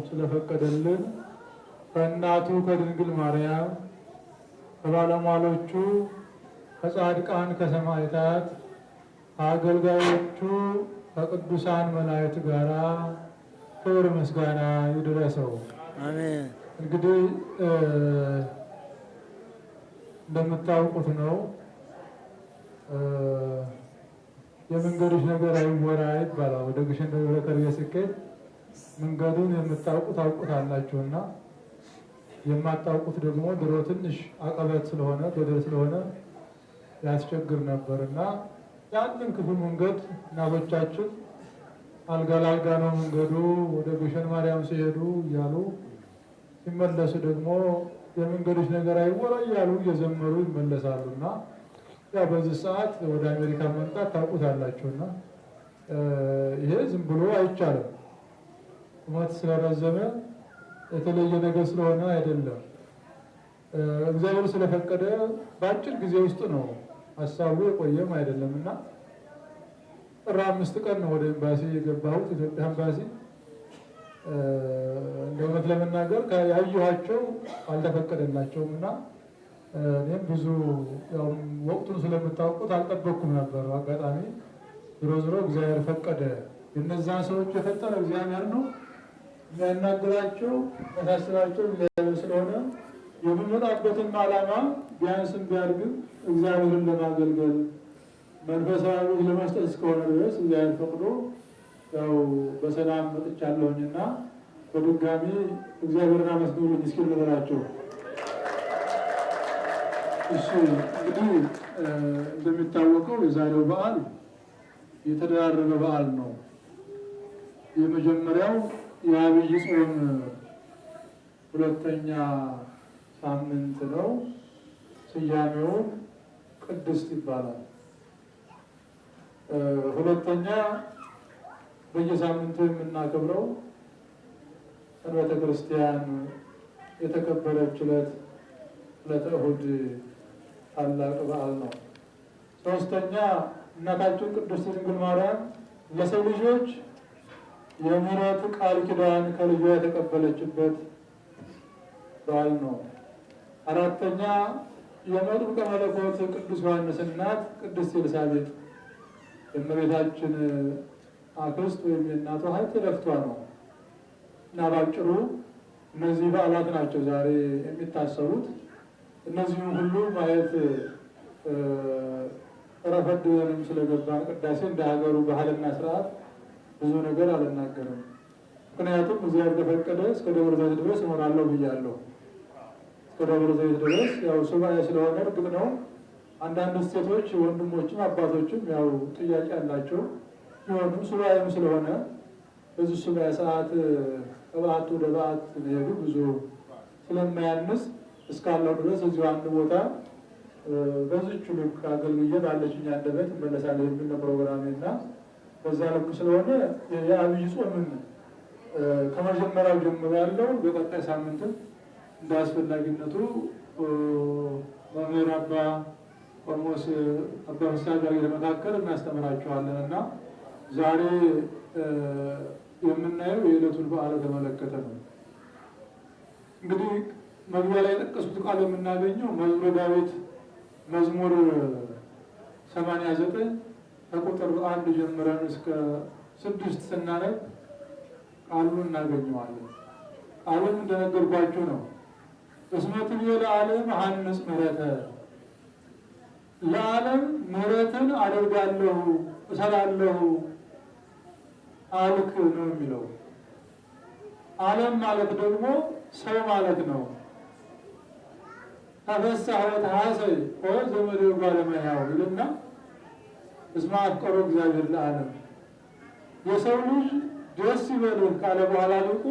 ስለፈቀደልን ከእናቱ ከድንግል ማርያም ከባለሟሎቹ ከጻድቃን ከሰማዕታት ከአገልጋዮቹ ከቅዱሳን መላእክት ጋራ ክብር ምስጋና ይድረሰው። አሜን። እንግዲህ እንደምታውቁት ነው፣ የመንገዶች ነገር አይወራ ይባላል። ወደ ግሸን ደብረ ከርቤ ሲኬድ መንገዱን የምታውቁ ታውቁታላችሁና የማታውቁት ደግሞ ድሮ ትንሽ አቀበት ስለሆነ ገደል ስለሆነ ያስቸግር ነበር እና ያንን ክፉ መንገድ እናቶቻችን አልጋ ላልጋ ነው መንገዱ ወደ ግሸን ማርያም ሲሄዱ እያሉ ሲመለሱ ደግሞ የመንገዶች ነገር አይወራ እያሉ እየዘመሩ ይመለሳሉ። እና ያው በዚህ ሰዓት ወደ አሜሪካ መምጣት ታውቁታላችሁና ይሄ ዝም ብሎ አይቻልም። ቁመት ስለረዘመ የተለየ ነገር ስለሆነ አይደለም። እግዚአብሔር ስለፈቀደ በአጭር ጊዜ ውስጥ ነው፣ ሀሳቡ የቆየም አይደለም። እና ጥር 5 ቀን ነው ወደ ኤምባሲ የገባሁት፣ ኢትዮጵያ ኤምባሲ። እንደ እውነት ለመናገር ያየኋቸው አልተፈቀደላቸውም እና እኔም ብዙ ያው ወቅቱን ስለምታውቁት አልጠበቅኩም ነበር። አጋጣሚ ዝሮ ዝሮ እግዚአብሔር ፈቀደ። የእነዛን ሰዎች የፈጠረ እግዚአብሔር ነው። የሚያናግራቸው የሚያሳስባቸው እግዚአብሔር ስለሆነ የምንመጣበትም ዓላማ ቢያንስም ቢያድግም እግዚአብሔርን ለማገልገል መንፈሳዊ አገልግሎት ለመስጠት እስከሆነ ድረስ እግዚአብሔር ፈቅዶ ያው በሰላም መጥቻለሁኝና በድጋሚ እግዚአብሔርን አመስግኑልኝ እስኪ ልበላቸው። እሺ፣ እንግዲህ እንደሚታወቀው የዛሬው በዓል የተደራረበ በዓል ነው። የመጀመሪያው የዐቢይ ጾም ሁለተኛ ሳምንት ነው። ስያሜውም ቅድስት ይባላል። ሁለተኛ በየሳምንቱ የምናከብረው ሰንበተ ክርስቲያን የተከበረች ዕለት ዕለተ እሑድ ታላቅ በዓል ነው። ሶስተኛ እናታችን ቅድስት ድንግል ማርያም ለሰው ልጆች የምሕረት ቃል ኪዳን ከልጇ የተቀበለችበት በዓል ነው። አራተኛ የመጥምቀ መለኮት ቅዱስ ዮሐንስ እናት ቅድስት ኤልሳቤጥ የእመቤታችን አክስት ወይም የእናቷ እህት ዕረፍቷ ነው። እና ባጭሩ እነዚህ በዓላት ናቸው ዛሬ የሚታሰቡት። እነዚህም ሁሉ ማየት ረፈድ ብለንም ስለገባን ቅዳሴ እንደ ሀገሩ ባህልና ስርዓት ብዙ ነገር አልናገርም። ምክንያቱም እግዚአብሔር ከፈቀደ እስከ ደብረ ዘይት ድረስ እኖራለሁ ብያለሁ። እስከ ደብረ ዘይት ድረስ ያው ሱባኤ ስለሆነ እርግጥ ነው አንዳንድ ሴቶች ወንድሞችም አባቶችም ያው ጥያቄ አላቸው። ቢሆንም ሱባኤም ስለሆነ በዚህ ሱባኤ ሰዓት ከበዓቱ ወደ በዓት መሄዱ ብዙ ስለማያንስ እስካለው ድረስ እዚሁ አንድ ቦታ በዚቹ ልክ አገልግዬ ባለችኝ አንደበት እመለሳለሁ የሚል ነው ፕሮግራሜ። እና በዛ ልክ ስለሆነ የዐቢይ ጾምን ከመጀመሪያው ጀምሮ ያለው በቀጣይ ሳምንትም እንደ አስፈላጊነቱ መምህር አባ ቆሞስ አባ ፍስሐ ጋር እየተመካከል እናስተምራቸዋለን። እና ዛሬ የምናየው የዕለቱን በዓል ተመለከተ ነው። እንግዲህ መግቢያ ላይ የጠቀሱት ቃል የምናገኘው መዝሙረ ዳዊት መዝሙር 89 ከቁጥር 1 ጀምረን እስከ 6 ስናነብ ቃሉን እናገኘዋለን። ቃሉም እንደነገርኳችሁ ነው። እስመ ትቤ ለዓለም ሐንጽ ምሕረተ፣ ለዓለም ምሕረትን አደርጋለሁ እሰራለሁ አልክ ነው የሚለው። ዓለም ማለት ደግሞ ሰው ማለት ነው። ተፈሳህ ወተሐሰይ ኦ ዘመደ እጓለ እመሕያው ይልና እስመ አፍቀሮ እግዚአብሔር ለዓለም፣ የሰው ልጅ ደስ ይበልህ ካለ በኋላ ሊቁ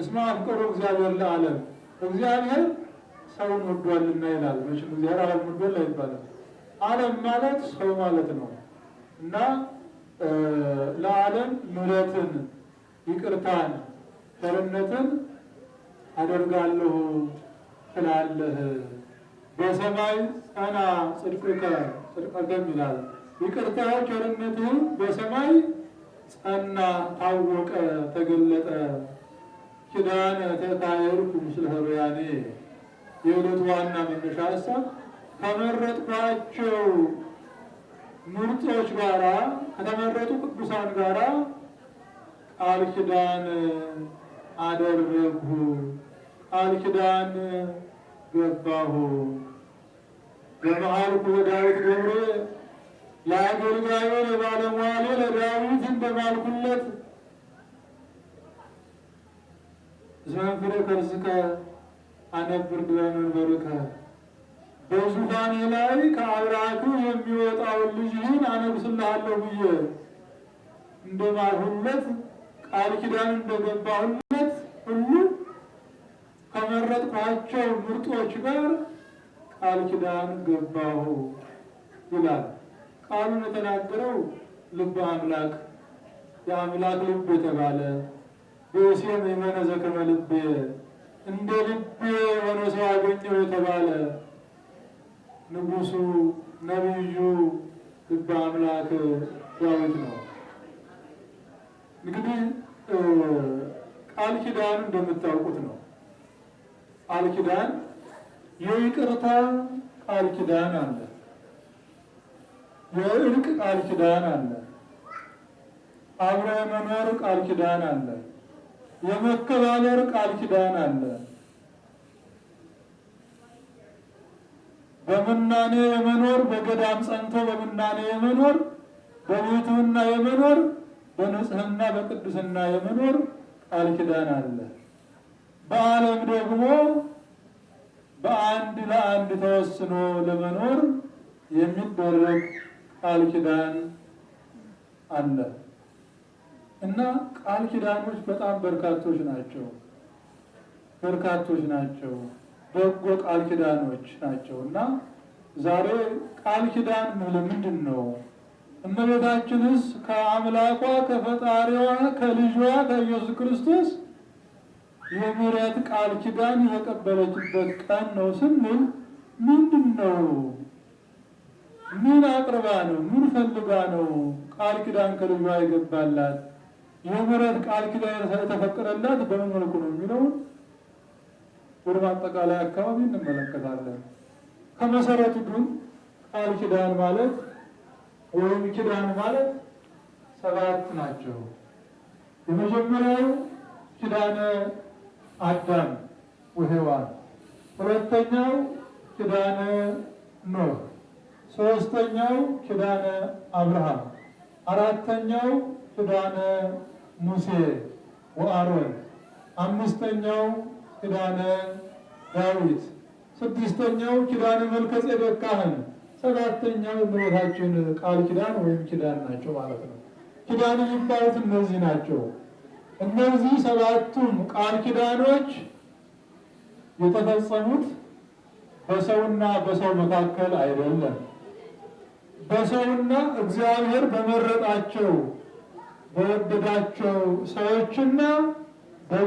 እስመ አፍቀሮ እግዚአብሔር ለዓለም፣ እግዚአብሔር ሰውን ወዷልና ይላል። መቼም እግዚአብሔር ዓለም ወዷል አይባልም። ዓለም ማለት ሰው ማለት ነው። እና ለዓለም ምሕረትን፣ ይቅርታን፣ ቸርነትን አደርጋለሁ ትላለህ። በሰማይ ጸና ጽድቅከ ጽድቀከም ይላል። ይቅርታ ቸርነትህ በሰማይ ጸና፣ ታወቀ፣ ተገለጠ። ኪዳነ ተካየድኩ ምስለ ኅሩያኔ። የዕለቱ ዋና መነሻ ሀሳብ ከመረጥኳቸው ምርጦች ጋራ ከተመረጡ ቅዱሳን ጋራ ቃል ኪዳን አደረግሁ፣ ቃል ኪዳን ገባሁ። በመሐልኩ ለዳዊት ገብሬ ለአገልጋዩ ለባለሟሌ ለዳዊት እንደማልኩለት ዘንፍሬ ከርስከ አነብር ድበ መንበርከ በዙፋኔ ላይ ከአብራክህ የሚወጣውን ልጅህን አነግስልሃለሁ ብዬ እንደማልሁለት ቃል ኪዳን እንደገባሁለት ሁሉ ከመረጥኳቸው ምርጦች ጋር ቃል ኪዳን ገባሁ ይላል። ቃሉን የተናገረው ልበ አምላክ የአምላክ ልብ የተባለ ብእሴም የመነ ዘከመ ልቤ እንደ ልቤ የሆነ ሰው አገኘው የተባለ ንጉሱ ነቢዩ ልበ አምላክ ዳዊት ነው። እንግዲህ ቃል ኪዳን እንደምታውቁት ነው። ቃል ኪዳን የይቅርታ ቃል ኪዳን አለ፣ የእርቅ ቃል ኪዳን አለ፣ አብሮ የመኖር ቃል ኪዳን አለ፣ የመከባበር ቃል ኪዳን አለ። በምናኔ የመኖር በገዳም ጸንቶ በምናኔ የመኖር በብሕትውና የመኖር በንጽህና በቅድስና የመኖር ቃል ኪዳን አለ። በዓለም ደግሞ በአንድ ለአንድ ተወስኖ ለመኖር የሚደረግ ቃል ኪዳን አለ እና ቃል ኪዳኖች በጣም በርካቶች ናቸው። በርካቶች ናቸው። በጎ ቃል ኪዳኖች ናቸው። እና ዛሬ ቃል ኪዳን ምንድን ነው? እመቤታችንስ ከአምላኳ ከፈጣሪዋ ከልጇ ከኢየሱስ ክርስቶስ የምሕረት ቃል ኪዳን የተቀበለችበት ቀን ነው ስንል ምንድን ነው? ምን አቅርባ ነው? ምን ፈልጋ ነው ቃል ኪዳን ከልጇ የገባላት? የምሕረት ቃል ኪዳን የተፈቀደላት በምን መልኩ ነው የሚለውን ወደ ማጠቃላይ አካባቢ እንመለከታለን። ከመሰረቱ ግን ቃል ኪዳን ማለት ወይም ኪዳን ማለት ሰባት ናቸው። የመጀመሪያው ኪዳነ አዳም ወሔዋን፣ ሁለተኛው ኪዳነ ኖህ፣ ሶስተኛው ኪዳነ አብርሃም፣ አራተኛው ኪዳነ ሙሴ ወአሮን፣ አምስተኛው ኪዳነ ዳዊት፣ ስድስተኛው ኪዳነ መልከጼዴቅ ካህን፣ ሰባተኛው የእመቤታችን ቃል ኪዳን ወይም ኪዳን ናቸው ማለት ነው። ኪዳን የሚባሉት እነዚህ ናቸው። እነዚህ ሰባቱም ቃል ኪዳኖች የተፈጸሙት በሰውና በሰው መካከል አይደለም። በሰውና እግዚአብሔር በመረጣቸው በወደዳቸው ሰዎችና